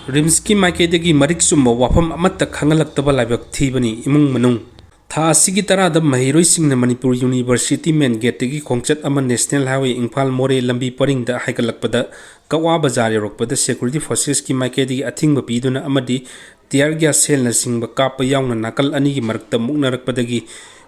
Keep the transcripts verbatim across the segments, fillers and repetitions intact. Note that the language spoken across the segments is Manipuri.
ꯔꯤꯝꯁꯀꯤ ꯃꯥꯏꯀꯩꯗꯒꯤ ꯃꯔꯤꯛ ꯆꯨꯝꯕ ꯋꯥꯐꯝ ꯑꯃꯠꯇ ꯈꯪꯍꯜꯂꯛꯇꯕ ꯂꯥꯏꯕꯛ ꯊꯤꯕꯅꯤ ꯏꯃꯨꯡ ꯃꯅꯨꯡ꯫ ꯊꯥ ꯑꯁꯤꯒꯤ ꯇꯔꯥꯗ ꯃꯍꯩꯔꯣꯏꯁꯤꯡꯅ ꯃꯅꯤꯄꯨꯔ ꯌꯨꯅꯤꯚꯔꯁꯤꯇꯤ ꯃꯦꯟ ꯒꯦꯠꯇꯒꯤ ꯈꯣꯡꯆꯠ ꯑꯃ ꯅꯦꯁꯅꯦꯜ ꯍꯥꯏꯋꯦ ꯏꯝꯐꯥꯜ ꯃꯣꯔꯦ ꯂꯝꯕꯤ ꯄꯔꯤꯡꯗ ꯍꯥꯏꯒꯠꯂꯛꯄꯗ ꯀꯛꯋꯥ ꯕꯖꯥꯔ ꯌꯧꯔꯛꯄꯗ ꯁꯦꯀ꯭ꯌꯨꯔꯤꯇꯤ ꯐꯣꯔꯁꯦꯁꯀꯤ ꯃꯥꯏꯀꯩꯗꯒꯤ ꯑꯊꯤꯡꯕ ꯄꯤꯗꯨꯅ ꯑꯃꯗꯤ ꯇꯤꯌꯔ ꯒ꯭ꯌꯥꯁ ꯁꯦꯜꯅꯆꯤꯡꯕ ꯀꯥꯞꯄ ꯌꯥꯎꯅ ꯅꯥꯀꯜ ꯑꯅꯤꯒꯤ ꯃꯔꯛꯇ ꯃꯨꯛꯅꯔꯛꯄꯗꯒꯤ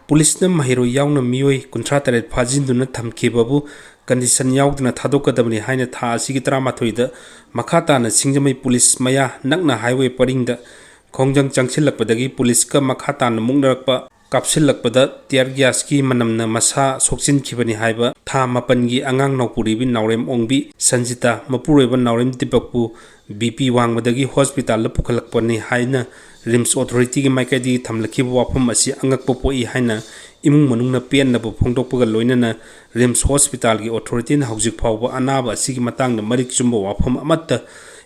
ꯄꯨꯂꯤꯁꯅ ꯃꯍꯩꯔꯣꯏ ꯌꯥꯎꯅ ꯃꯤꯑꯣꯏ ꯀꯨꯟꯊ꯭ꯔꯥ ꯇꯔꯦꯠ ꯐꯥꯖꯤꯟꯗꯨꯅ ꯊꯝꯈꯤꯕꯕꯨ ꯀꯟꯗꯤꯁꯟ ꯌꯥꯎꯗꯅ ꯊꯥꯗꯣꯛꯀꯗꯕꯅꯤ ꯍꯥꯏꯅ ꯊꯥ ꯑꯁꯤꯒꯤ ꯇꯔꯥꯃꯥꯊꯣꯏꯗ ꯃꯈꯥ ꯇꯥꯅ ꯁꯤꯡꯖꯃꯩ ꯄꯨꯂꯤꯁ ꯃꯌꯥ ꯅꯛꯅ ꯍꯥꯏꯋꯦ ꯄꯔꯤꯡꯗ ꯈꯣꯡꯖꯪ ꯆꯪꯁꯤꯜꯂꯛꯄꯗꯒꯤ ꯄꯨꯂꯤꯁꯀ ꯃꯈꯥ ꯇꯥꯅ ꯃꯨꯛꯅꯔꯛꯄ ꯀꯥꯞꯁꯤꯜꯂꯛꯄꯗ ꯇꯤꯌꯔ ꯒ꯭ꯌꯥꯁꯀꯤ ꯃꯅꯝꯅ ꯃꯁꯥ ꯁꯣꯛꯆꯤꯟꯈꯤꯕꯅꯤ ꯍꯥꯏꯕ ꯊꯥ ꯃꯥꯄꯟꯒꯤ ꯑꯉꯥꯡ ꯅꯥꯎꯄꯨꯔꯤꯕꯤ ꯅꯥꯎꯔꯦꯝ ꯑꯣꯡꯕꯤ ꯁꯟꯖꯤꯇꯥ ꯃꯄꯨꯔꯣꯏꯕ ꯅꯥꯎꯔꯦꯝ ꯗꯤꯄꯛꯄꯨ ꯕꯤ ꯄꯤ ꯋꯥꯡꯕꯗꯒꯤ ꯍꯣꯁꯄꯤꯇꯥꯜꯗ ꯄꯨꯈꯠꯂꯛꯄꯅꯤ ꯍꯥꯏꯅ ꯔꯤꯝꯁ ꯑꯣꯊꯣꯔꯤꯇꯤꯒꯤ ꯃꯥꯏꯀꯩꯗꯒꯤ ꯊꯝꯂꯛꯈꯤꯕ ꯋꯥꯐꯝ ꯑꯁꯤ ꯑꯉꯛꯄ ꯄꯣꯛꯏ ꯍꯥꯏꯅ ꯏꯃꯨꯡ ꯃꯅꯨꯡꯅ ꯄꯦꯟꯗꯕ ꯐꯣꯡꯗꯣꯛꯄꯒ ꯂꯣꯏꯅꯅ ꯔꯤꯝꯁ ꯍꯣꯁꯄꯤꯇꯥꯜꯒꯤ ꯑꯣꯊꯣꯔꯤꯇꯤꯅ ꯍꯧꯖꯤꯛ ꯐꯥꯎꯕ ꯑꯅꯥꯕ ꯑꯁꯤꯒꯤ ꯃꯇꯥꯡꯗ ꯃꯔꯤꯛ ꯆꯨꯝꯕ ꯋꯥꯐꯝ ꯑꯃꯠꯇ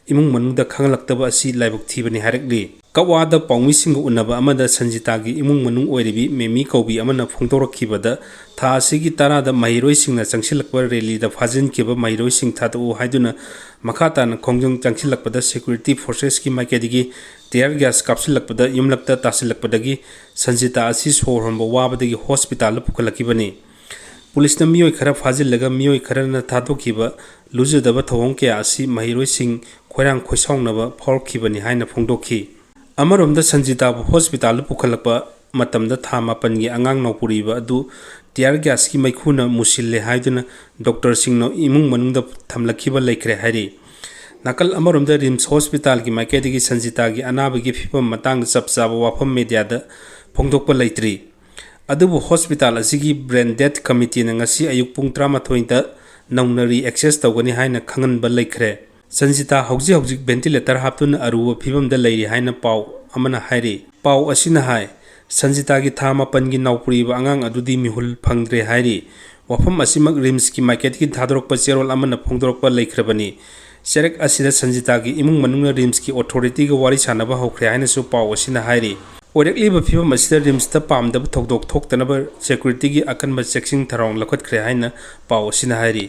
ꯏꯃꯨꯡ ꯃꯅꯨꯡꯗ ꯈꯪꯍꯜꯂꯛꯇꯕ ꯑꯁꯤ ꯂꯥꯏꯕꯛ ꯊꯤꯕꯅꯤ ꯍꯥꯏꯔꯛꯂꯤ꯫ ꯀꯛꯋꯥꯗ ꯄꯥꯎꯃꯤꯁꯤꯡꯒ ꯎꯅꯕ ꯑꯃꯗ ꯁꯟꯖꯤꯇꯥꯒꯤ ꯏꯃꯨꯡ ꯃꯅꯨꯡ ꯑꯣꯏꯔꯤꯕꯤ ꯃꯦꯃꯤ ꯀꯧꯕꯤ ꯑꯃꯅ ꯐꯣꯡꯗꯣꯔꯛꯈꯤꯕꯗ, ꯊꯥ ꯑꯁꯤꯒꯤ ꯇꯔꯥꯗ ꯃꯍꯩꯔꯣꯏꯁꯤꯡꯅ ꯆꯪꯁꯤꯜꯂꯛꯄ ꯔꯦꯂꯤꯗ ꯐꯥꯖꯤꯟꯈꯤꯕ ꯃꯍꯩꯔꯣꯏꯁꯤꯡ ꯊꯥꯗꯣꯛꯎ ꯍꯥꯏꯗꯨꯅ ꯃꯈꯥ ꯇꯥꯅ ꯈꯣꯡꯖꯪ ꯆꯪꯁꯤꯜꯂꯛꯄꯗ ꯁꯦꯀ꯭ꯌꯨꯔꯤꯇꯤ ꯐꯣꯔꯁꯦꯁꯀꯤ ꯃꯥꯏꯀꯩꯗꯒꯤ ꯇꯤꯌꯔ ꯒ꯭ꯌꯥꯁ ꯀꯥꯞꯁꯤꯜꯂꯛꯄꯗ ꯌꯨꯝꯂꯛꯇ ꯇꯥꯁꯤꯜꯂꯛꯄꯗꯒꯤ ꯁꯟꯖꯤꯇꯥ ꯑꯁꯤ ꯁꯣꯔ ꯍꯣꯟꯕ ꯋꯥꯕꯗꯒꯤ ꯍꯣꯁꯄꯤꯇꯥꯜꯗ ꯄꯨꯈꯠꯂꯛꯈꯤꯕꯅꯤ꯫ ꯄꯨꯂꯤꯁꯅ ꯃꯤꯑꯣꯏ ꯈꯔ ꯐꯥꯖꯤꯜꯂꯒ ꯃꯤꯑꯣꯏ ꯈꯔꯅ ꯊꯥꯗꯣꯛꯈꯤꯕ ꯂꯨꯖꯗꯕ ꯊꯧꯑꯣꯡ ꯀꯌꯥ ꯑꯁꯤ ꯃꯍꯩꯔꯣꯏꯁꯤꯡ ꯈꯣꯏꯔꯥꯡ ꯈꯣꯏꯁꯥꯎꯅꯕ ꯐꯥꯎꯔꯛꯈꯤꯕꯅꯤ ꯍꯥꯏꯅ ꯐꯣꯡꯗꯣꯛꯈꯤ꯫ ꯑꯃꯔꯣꯝꯗ ꯁꯟꯖꯤꯇꯥꯕꯨ ꯍꯣꯁꯄꯤꯇꯥꯜꯗ ꯄꯨꯈꯠꯂꯛꯄ ꯃꯇꯝꯗ ꯊꯥ ꯃꯥꯄꯟꯒꯤ ꯑꯉꯥꯡ ꯅꯥꯎꯄꯨꯔꯤꯕ ꯑꯗꯨ ꯇꯤꯌꯥꯔ ꯒ꯭ꯌꯥꯁꯀꯤ ꯃꯩꯈꯨꯅ ꯃꯨꯁꯤꯜꯂꯦ ꯍꯥꯏꯗꯨꯅ ꯗꯣꯛꯇꯔꯁꯤꯡꯅ ꯏꯃꯨꯡ ꯃꯅꯨꯡꯗ ꯊꯝꯂꯛꯈꯤꯕ ꯂꯩꯈ꯭ꯔꯦ ꯍꯥꯏꯔꯤ꯫ ꯅꯥꯀꯜ ꯑꯃꯔꯣꯝꯗ ꯔꯤꯝꯁ ꯍꯣꯁꯄꯤꯇꯥꯜꯒꯤ ꯃꯥꯏꯀꯩꯗꯒꯤ ꯁꯟꯖꯤꯇꯥꯒꯤ ꯑꯅꯥꯕꯒꯤ ꯐꯤꯕꯝ ꯃꯇꯥꯡꯗ ꯆꯞ ꯆꯥꯕ ꯋꯥꯐꯝ ꯃꯦꯗꯤꯌꯥꯗ ꯐꯣꯡꯗꯣꯛꯄ ꯂꯩꯇ꯭ꯔꯤ꯫ ꯑꯗꯨꯕꯨ ꯍꯣꯁꯄꯤꯇꯥꯜ ꯑꯁꯤꯒꯤ ꯕ꯭ꯔꯦꯟ ꯗꯦꯠ ꯀꯃꯤꯇꯤꯅ ꯉꯁꯤ ꯑꯌꯨꯛ ꯄꯨꯡ ꯇꯔꯥꯃꯥꯊꯣꯏꯗ ꯅꯧꯅ ꯔꯤ ꯑꯦꯛꯁꯦꯁ ꯇꯧꯒꯅꯤ ꯍꯥꯏꯅ ꯈꯪꯍꯟꯕ ꯂꯩꯈ꯭ꯔꯦ꯫ ꯁꯟꯖꯤꯇꯥ ꯍꯧꯖꯤꯛ ꯍꯧꯖꯤꯛ ꯚꯦꯟꯇꯤꯂꯦꯇꯔ ꯍꯥꯞꯇꯨꯅ ꯑꯔꯨꯕ ꯐꯤꯕꯝꯗ ꯂꯩꯔꯤ ꯍꯥꯏꯅ ꯄꯥꯎ ꯑꯃꯅ ꯍꯥꯏꯔꯤ꯫ ꯄꯥꯎ ꯑꯁꯤꯅ ꯍꯥꯏ, ꯁꯟꯖꯤꯇꯥꯒꯤ ꯊꯥ ꯃꯥꯄꯟꯒꯤ ꯅꯥꯎꯄꯨꯔꯤꯕ ꯑꯉꯥꯡ ꯑꯗꯨꯗꯤ ꯃꯤꯍꯨꯜ ꯐꯪꯗ꯭ꯔꯦ ꯍꯥꯏꯔꯤ꯫ ꯋꯥꯐꯝ ꯑꯁꯤꯃꯛ ꯔꯤꯝꯁꯀꯤ ꯃꯥꯏꯀꯩꯗꯒꯤ ꯊꯥꯗꯣꯔꯛꯄ ꯆꯦꯔꯣꯜ ꯑꯃꯅ ꯐꯣꯡꯗꯣꯔꯛꯄ ꯂꯩꯈ꯭ꯔꯕꯅꯤ꯫ ꯆꯦꯔꯦꯛ ꯑꯁꯤꯗ ꯁꯟꯖꯤꯇꯥꯒꯤ ꯏꯃꯨꯡ ꯃꯅꯨꯡꯅ ꯔꯤꯝꯁꯀꯤ ꯑꯣꯊꯣꯔꯤꯇꯤꯒ ꯋꯥꯔꯤ ꯁꯥꯟꯅꯕ ꯍꯧꯈ꯭ꯔꯦ ꯍꯥꯏꯅꯁꯨ ꯄꯥꯎ ꯑꯁꯤꯅ ꯍꯥꯏꯔꯤ꯫ ꯑꯣꯏꯔꯛꯂꯤꯕ ꯐꯤꯕꯝ ꯑꯁꯤꯗ ꯔꯤꯝꯁꯇ ꯄꯥꯝꯗꯕ ꯊꯧꯗꯣꯛ ꯊꯣꯛꯇꯅꯕ ꯁꯦꯀ꯭ꯌꯨꯔꯤꯇꯤꯒꯤ ꯑꯀꯟꯕ ꯆꯦꯛꯁꯤꯟ ꯊꯧꯔꯥꯡ ꯂꯧꯈꯠꯈ꯭ꯔꯦ ꯍꯥꯏꯅ ꯄꯥꯎ ꯑꯁꯤꯅ ꯍꯥꯏꯔꯤ꯫